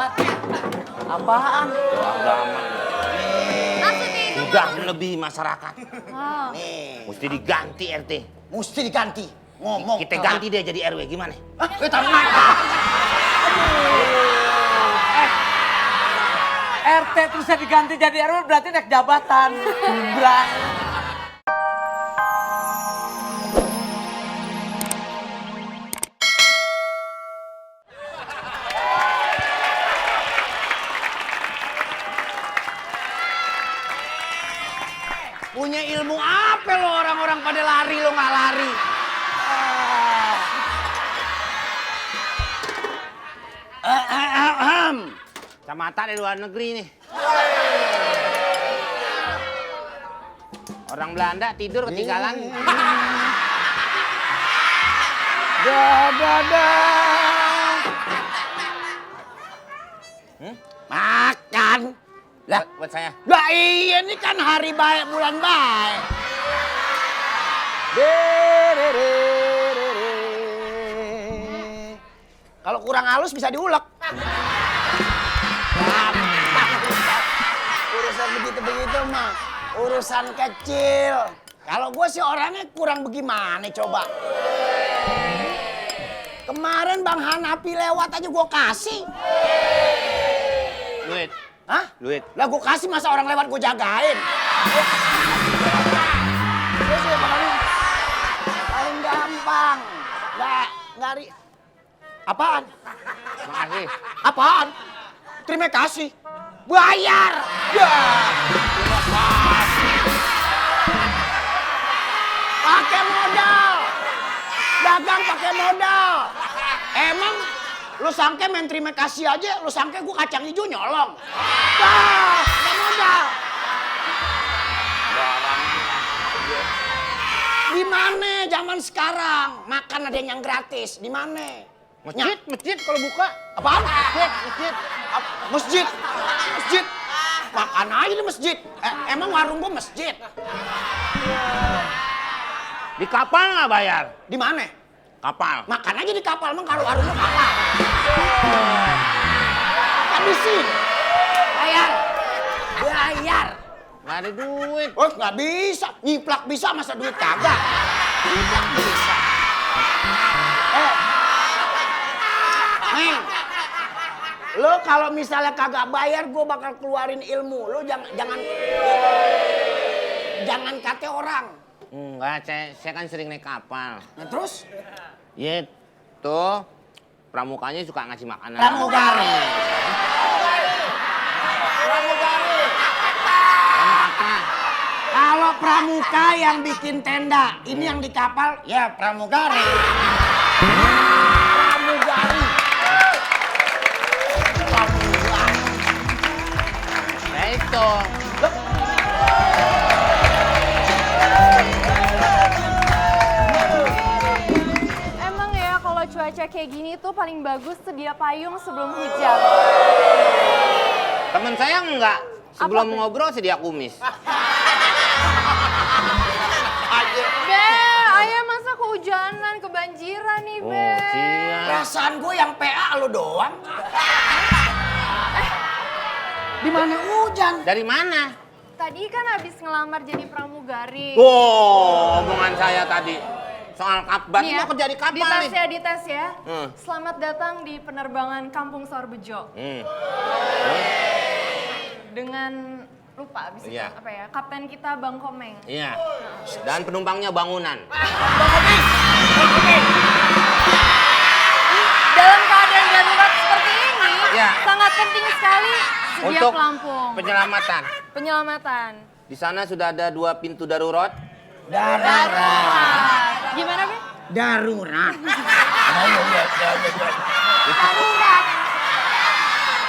telat. Apaan? Agama. Maksudnya itu Sudah melebihi masyarakat. oh. Nih, Mesti diganti RT. mesti diganti. Ngomong. Kita ganti dia jadi RW gimana? Tenang. RT terus diganti jadi RW berarti naik jabatan. Jumlah. Punya ilmu apa lo orang-orang pada lari lo nggak lari? Kacamata dari luar negeri nih. Orang Belanda tidur ketinggalan. Makan. Lah, Buat saya. lah iya ini kan hari baik bulan baik. Kalau kurang halus bisa diulek. Urusan begitu-begitu mah urusan kecil. Kalau gue sih orangnya kurang bagaimana coba. Kemarin Bang Hanapi lewat aja gue kasih. Duit. Hah? Duit. Lah gue kasih masa orang lewat gue jagain. Gue sih paling gampang. Nggak Apaan? Makasih. Apaan? Terima kasih. Bayar. Ya. Terima kasih. Pakai modal. Dagang pakai modal. Emang lu sangke main terima kasih aja, lu sangke gua kacang hijau nyolong. Pakai modal. Di mana zaman sekarang makan ada yang gratis? Di mana? Masjid kalau buka. Apaan? Masjid. Masjid. Masjid. Makan aja di masjid. Emang warung gua masjid. Di kapal nggak bayar? Di mana? Kapal. Makan aja di kapal, emang kalau warung gua kapal. Kan di sini. Bayar. Bayar. Nggak ada duit. Oh, nggak bisa. Nyiplak bisa, masa duit kagak. Nyiplak bisa. Neng, lo kalau misalnya kagak bayar, gue bakal keluarin ilmu. Lo jangan kate orang. Enggak, saya kan sering naik kapal. Nah, terus? Ya, tuh pramukanya suka ngasih makanan. Pramugari. Pramugari. Apa? Kalau pramuka yang bikin tenda, ini yang di kapal, ya pramugari. Pramugari. Pramugari. Nah itu. Emang ya kalau cuaca kayak gini tuh paling bagus sedia payung sebelum hujan. Temen saya enggak. Sebelum Apa tuh? ngobrol sedia kumis. Be, ayah masa kehujanan, kebanjiran nih, Be. Oh, siap. Perasaan gue yang PA lo doang. Di mana hujan? Dari mana? Tadi kan habis ngelamar jadi pramugari. Wow, omongan saya tadi. Soal kapal, Nih ya, mau kerja di kapal dites nih. ya, dites ya. Hmm. Selamat datang di penerbangan Kampung Sorbejo. Dengan lupa abis itu Iya. apa ya? Kapten kita Bang Komeng. Iya. Dan penumpangnya bangunan. Dalam keadaan darurat seperti ini, Iya. sangat penting sekali sedia Untuk pelampung. penyelamatan. Penyelamatan. Di sana sudah ada 2 pintu darurat. Darurat. Gimana, Be? Darurat.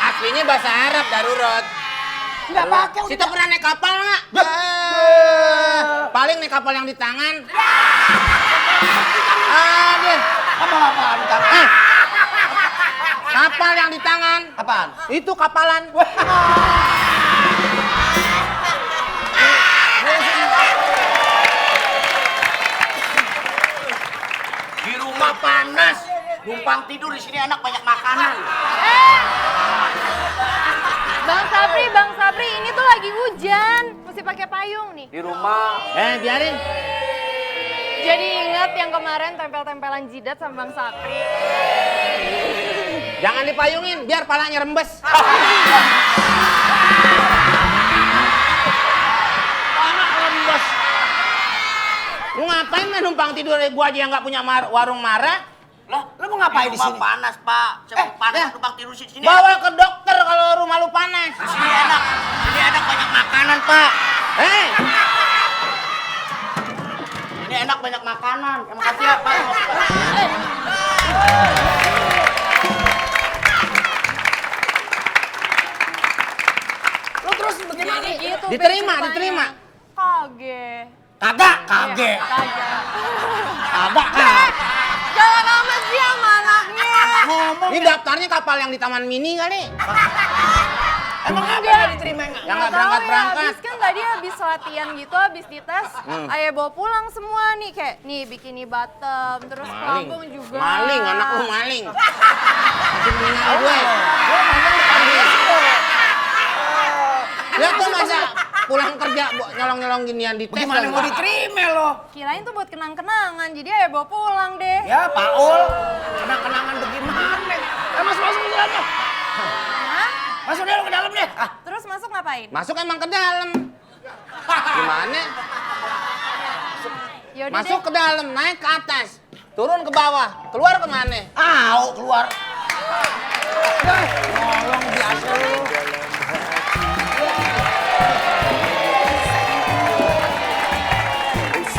Aslinya bahasa Arab darurat. Nggak pakai. Situ pernah naik kapal nggak? Paling naik kapal yang di tangan. Aduh. Apa-apaan tangan? Kapal yang di tangan. Apaan? Itu kapalan. Di rumah panas. numpang tidur di sini enak banyak makanan. Bang Sabri, ini tuh lagi hujan. Mesti pakai payung nih. Di rumah. Biarin. Jadi ingat yang kemarin tempel-tempelan jidat sama Bang Sapri. Jangan dipayungin, biar palanya rembes. Anak lembes. Lu ngapain main numpang tidur? Gua aja yang nggak punya warung marah. Lah, lu mau ngapain di sini? Panas, Pak. Saya panas numpang tidur di sini. Bawa ke dokter kalau rumah lu panas. Di sini enak. Sini enak banyak makanan, Pak. Ini enak banyak makanan. Terima kasih ya, Pak. Lu terus bagaimana? Jadi gitu. Be, Diterima, ceritanya. diterima. Kage. Kagak. Kagak. Kagak. Jangan amat sih sama anaknya. Ngomong. Ini daftarnya kapal yang di Taman Mini kali. Emang apa nggak diterima enggak? Yang nggak Nggak tahu ya, berangkat-berangkat. habis kan tadi habis latihan gitu, habis dites, ayah bawa pulang semua nih kayak nih bikini bottom, terus Maling. pelampung juga. Maling, anak lu maling. Masih mendingan gue. Lihat tuh masa pulang kerja nyolong-nyolong ginian di tes. Gimana mau diterima lo? Kirain tuh buat kenang-kenangan, jadi ayah bawa pulang deh. Ya, Paul. Kenang-kenangan bagaimana? Masuk ke dalam. Hah? Masuk dulu ke dalam deh. Terus masuk ngapain? Masuk emang ke dalam. Gimana? Yaudah Masuk deh. ke dalam, naik ke atas. Turun ke bawah, keluar kemana? Keluar. Nolong biasa lu.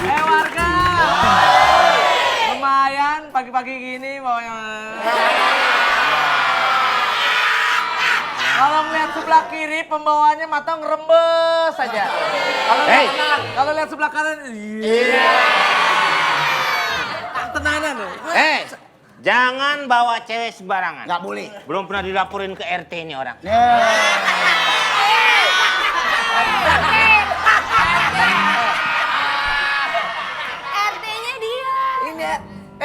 Warga. Lumayan pagi-pagi gini bawanya. Kalau ngeliat sebelah kiri pembawanya mata ngerembes saja. Kalau Hey. kalau lihat sebelah kanan, iya. Tenanan loh. Jangan bawa cewek sembarangan. Nggak boleh. Belum pernah dilaporin ke RT ini orang. RT-nya dia. Ini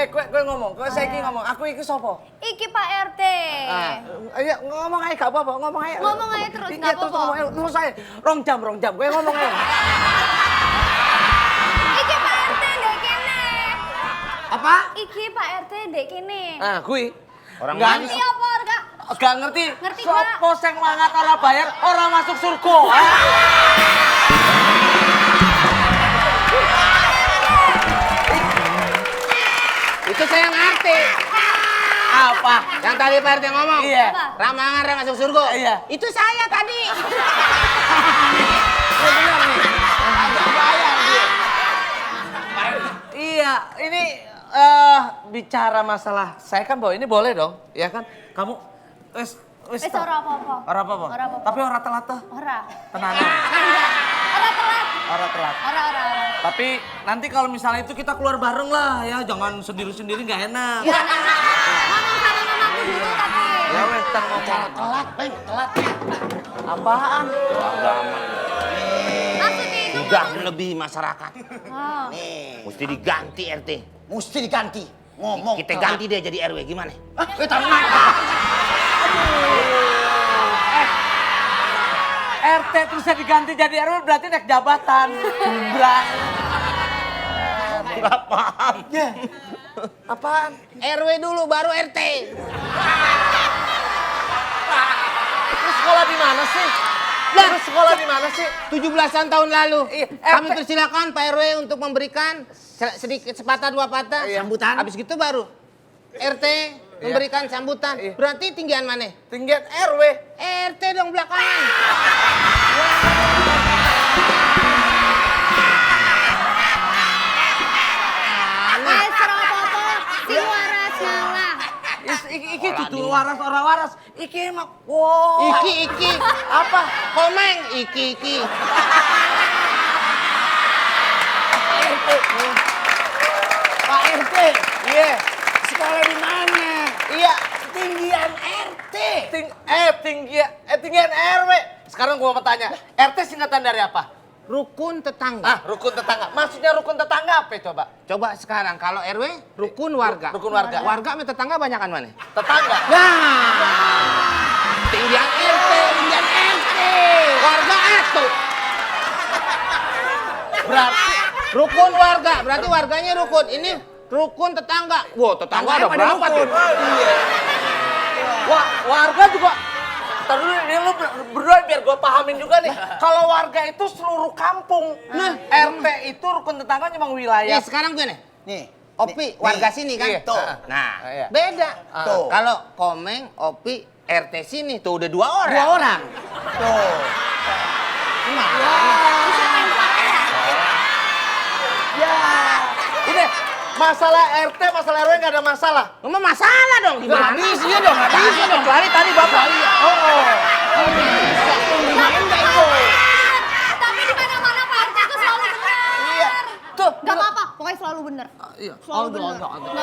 gue ngomong, gue saiki ngomong, aku iki sopo? Iki Pak RT. Ayo ngomong aja gak apa-apa, ngomong aja. Ngomong aja terus, Iya, gak terus apa-apa. ngomong aja, terus saya rong jam, gue ngomong aja. Iki Pak RT dek kene. Apa? Iki Pak RT dek kene. Ah, gue. Orang Nggak mana? Ngerti apa orga? Gak ngerti. Ngerti, Sopo sing mangat ora bayar, ora masuk surga. Itu saya ngerti. Apa? Yang tadi Pak RT ngomong. Iya. Ramangan masuk surga. Iya. Itu saya tadi. Iya, ini bicara masalah saya kan bawa ini boleh dong, ya kan? Kamu wes Ora apa-apa. Ora apa-apa. Ora apa-apa. Tapi ora telat toh. Ora. Tenanan. Ora telat. Ora telat. Ora. Tapi nanti kalau misalnya itu kita keluar bareng lah ya, jangan sendiri-sendiri nggak enak. Ngomong sama mamaku dulu tapi. Ya wes, ntar ngomong. Telat. Apaan? Agama. Maksudnya itu. Sudah melebihi masyarakat. Oh. Mesti diganti RT. Mesti diganti. Ngomong. Kita ganti dia jadi RW gimana? RT terus diganti jadi RW berarti naik jabatan. Jumbrang. Nggak paham. Apaan? RW dulu baru RT. Terus sekolah di mana sih? Terus sekolah di mana sih? 17-an tahun lalu. Iya, Kami RT. persilakan Pak RW untuk memberikan sedikit sepatah dua patah. Sambutan. Habis gitu baru RT memberikan sambutan. Iya. Berarti tinggian mana? Tinggian RW. RT dong belakangan. Wes ora apa-apa. Sing waras ngalah. Iki dudu waras ora waras. Iki emang wow. Iki. Apa? Komeng. Iki. Pak RT. Iya. Sekolah di mana? Iya. Tinggian RT. Tinggian RW. Sekarang gua mau tanya, RT singkatan dari apa? rukun tetangga. Ah, rukun tetangga. Maksudnya rukun tetangga apa coba? Coba sekarang kalau RW rukun warga. Rukun warga. Warga sama tetangga banyakan mana? Tetangga. Tinggian RT, tinggian RT. Warga itu. Berarti Rukun warga, berarti warganya rukun. Ini rukun tetangga. Wow, tetangga ada berapa tuh? warga juga. Ntar dulu ini lu berdua biar gue pahamin juga nih. Kalau warga itu seluruh kampung. Nah, RT itu rukun tetangga memang wilayah. Nih sekarang gue nih. Nih. Opi warga sini kan? Iya. Tuh. Nah, Iya. beda. Tuh. Kalau Komeng, Opi, RT sini tuh udah 2 orang. 2 orang. Tuh. Udah, masalah RT, masalah RW nggak ada masalah. Emang masalah dong gimana? Habisnya dong, habisnya dong. Kecuali tadi Bapak. Tapi di mana-mana Pak RT itu selalu benar. Iya. Tuh. Gak apa-apa, pokoknya selalu benar. Iya. Selalu benar. Gak apa-apa.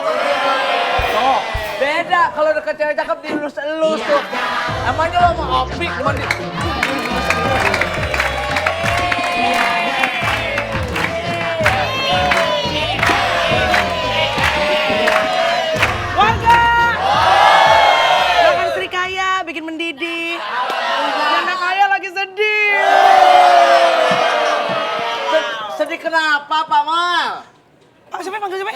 Oh, beda kalau deket cewek cakep dielus-elus tuh. Emangnya lo mau Opi cuman di... Warga! Makan serikaya, bikin mendidih. Janda kaya lagi sedih. Sedih kenapa Pak Mal? Pak siapa panggil siapa?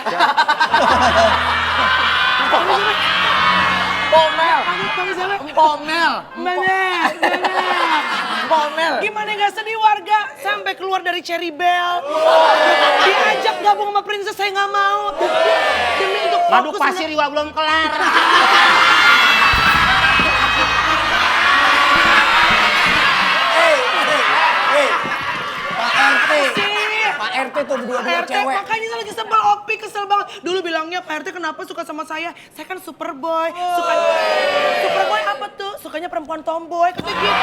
Pomel. Panggil siapa? Pomel. Mana? Pomel. Gimana gak sedih warga sampai keluar dari Cherry Bell? Diajak gabung sama Princess saya nggak mau. Demi untuk Ngaduk fokus pasir juga belum kelar. Pak RT tuh berdua RT cewek. makanya saya lagi sebel, Opi kesel banget. Dulu bilangnya Pak RT kenapa suka sama saya? Saya kan Superboy. Superboy apa tuh? Sukanya perempuan tomboy, kata gitu.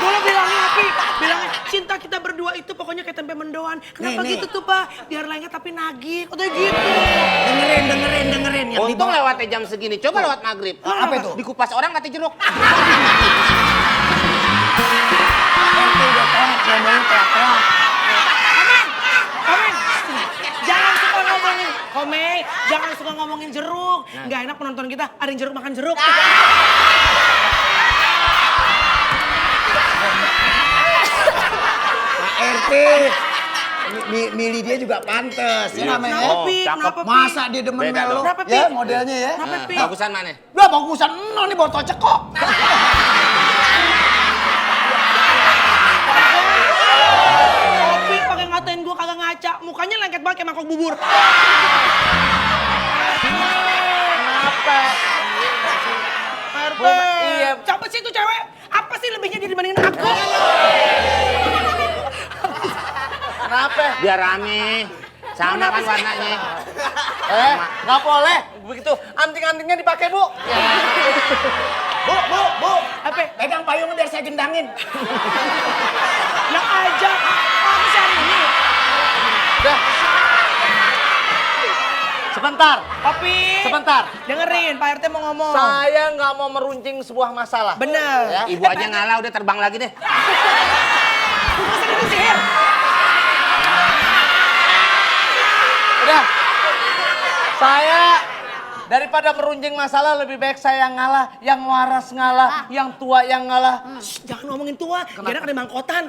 Dulu bilangnya Opi, bilangnya cinta kita berdua itu pokoknya kayak tempe mendoan. Kenapa Nih, gitu tuh Pak? Biar lengket tapi nagih, kata gitu. Dengerin. Yang Untung lewatnya jam segini. Coba lewat maghrib. Apa itu? Dikupas orang kata jeruk. RT udah telat, ngomongin telat. Komeng, jangan suka ngomongin Komeng, jangan suka ngomongin jeruk. Nggak enak penonton kita, ada yang jeruk makan jeruk. Pak RT. Milih dia juga pantes. Ya namanya. Kenapa, Pi? cakep. Kenapa, Pi? Masa dia demen Beda melo? dong. Kenapa, Pi? Ya modelnya ya. Kenapa, Pi? Bagusan mana? Lah bagusan eno nih botol cekok. Opi pakai ngatain gua kagak ngaca, mukanya lengket banget kayak mangkok bubur. Kenapa? RT. Iya. Siapa sih itu cewek? Apa sih lebihnya dia dibandingin aku? Kenapa? Biar rame. Sama kan warnanya. Nggak boleh. Begitu anting-antingnya dipakai Bu. Bu. Apa? Pegang payungnya biar saya gendangin. Yang aja. Apa sih hari ini? Udah. Sebentar. Opi. Sebentar. Dengerin, Pak RT mau ngomong. Saya nggak mau meruncing sebuah masalah. Bener. Ya. Ibu aja ngalah udah terbang lagi deh. Masa itu sihir? Udah. Saya daripada meruncing masalah lebih baik saya ngalah, yang waras ngalah, yang tua yang ngalah. Shh, jangan ngomongin tua, gak enak ada mangkotan.